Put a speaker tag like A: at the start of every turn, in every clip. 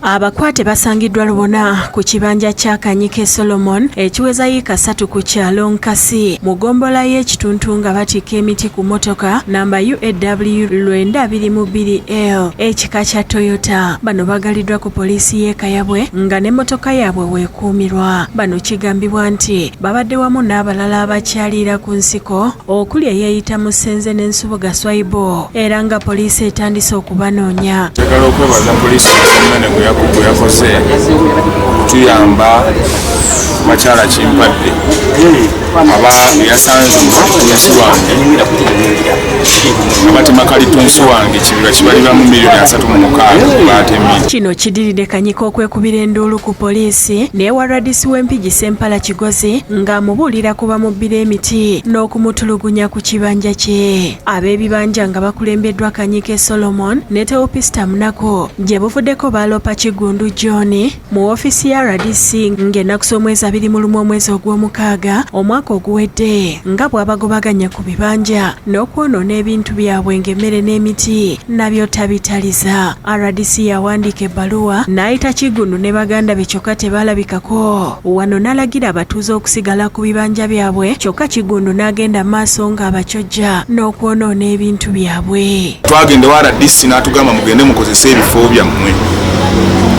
A: Abakwate basangiddwa lubona ku kibanja kya Kanyike Solomon ekiweza yiika ssatu ku kyalo Nkasi mu ggombolola y'e Kituntu nga batikka emiti ku mmotoka namba UAW 922L ekika kya Toyota. Bano bagaliddwa ku poliisi y'e Kayabwe nga n'emmotoka yaabwe weekuumirwa. Bano kigambibwa nti babadde wamu n'abalala abakyaliira ku nsiko okuli eyeeyita Musenze ne Nsubuga Swaibu era nga poliisi etandise okubanoonya.
B: Njagala okwebaza poliisi omunene gwe yakoze okutuyamba bakyala Kimpadde aba yasanze mutunsi wange nga batema kalitunsi wange kibira kibalibamu miliyoni 36 batemye.
A: Kino kidiridde Kanyika okwekubira enduulu ku poliisi n'ewa rdc w'Empigi Sempala Kigozi ng'amubuulira ku bamubbira emiti n'okumutulugunya ku kibanja kye. Ab'ebibanja nga bakulembeddwa Kanyike Solomon ne Teopista Munaku gye buvuddeko baaloopa Kiggundu John mu woofiisi ya RDC ng'ennaku z'omwezi 21 omwezi ogw'omukaaga omwaka oguwedde nga bw'abagobaganya ku bibanja n'okwonoona ebintu byabwe ng'emmere n'emiti nabyo tabitaliza. RDC yawandiika ebbaluwa n'ayita Kiggundu ne baganda be kyokka tebalabikako. Wano n'alagira abatuuze okusigala ku bibanja byabwe kyokka Kiggundu n'agenda maaso ng'abakyojja n'okwonoona ebintu byabwe.
B: Twagenda ewa RDC n'atugamba mugende mukozese ebifo byammwe.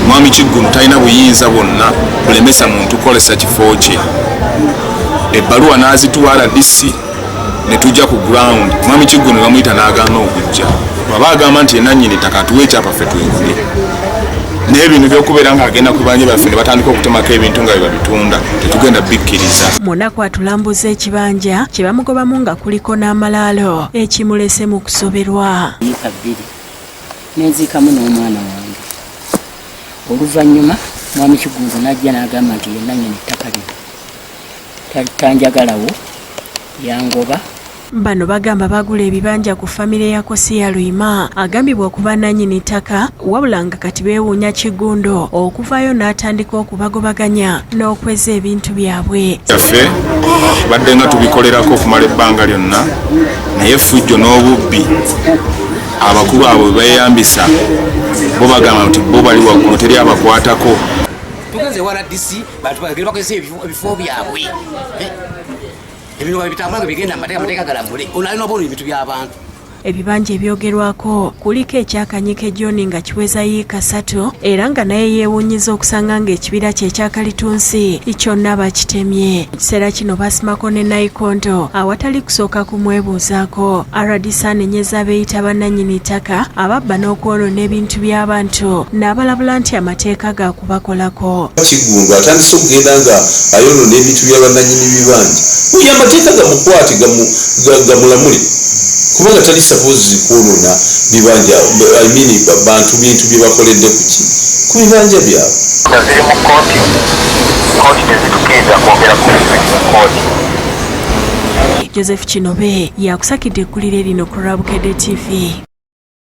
B: Mwami Kiggundu talina buyinza bwonna bulemesa muntu kukozesa kifo kye. Ebbaluwa n'azituwa RDC ne tujja ku ground. Mwami Kiggundu bamuyita n'agaana okujja. Bw'aba agamba nti yenannyini ttaka atuwe ekyapa ffe twegule. Naye bino by'okubeera ng'agenda ku bibanja byaffe ne batandika okutemako ebintu nga bye babitunda tetugenda bikkiriza.
A: Munaku atulambuza ekibanja kye bamugobamu nga kuliko n'amalaalo ekimulese mu kusoberwa.
C: Yiika bbiri nenziikamu n'omwana wange. Oluvannyuma mwami Kiggundu n'ajja n'agamba nti ye nannyini ttaka lino tanjagalawo yangoba.
A: Bano bagamba bagula ebibanja ku famire ya Kosiya Luyima agambibwa okuba nannyini ttaka wabula nga kati beewuunya Kiggundu okuvaayo n'atandika okubagobaganya n'okweza ebintu byabwe.
B: Yaffe badde nga tubikolerako okumala ebbanga lyonna naye effujjo n'obubbi abakulu abo bwe beeyambisa bo bagamba nti bo bali waggulu teri abakwatako.
D: Tugenze ewa RDC bantu bagende bakozesa ebifo byabwe. Ebintu bitambula nga bigenda amateeka galambule ono alina obona ebintu by'abantu.
A: Ebibanja ebyogerwako kuliko ekya Kanyike John nga kiweza yiika ssatu era nga naye yeewuunyiza okusanga ng'ekibira kye ekya kalitunsi kyonna bakitemye. Mu kiseera kino basimako ne Naikonto awatali kusooka kumwebuuzaako. RDC anenyeza abeeyita bannannyini ttaka ababba n'okwonoona ebintu by'abantu n'abalabula nti amateeka ga kubakolako.
E: Kiggundu atandise okugenda nga ayonoona ebintu bya bannannyini bibanja. Oyo amateeka gamukwate gamulamule kubanga tali supposed kwonoona bibanja, I mean, bantu bintu bye bakoledde kuki ku bibanja byabwe.
F: Ziri mu kkooti, kkooti tezitukkiriza kwogera ku kkooti.
A: Joseph Kinobe yakusakidde eggulire lino ku Lwabukedde TV.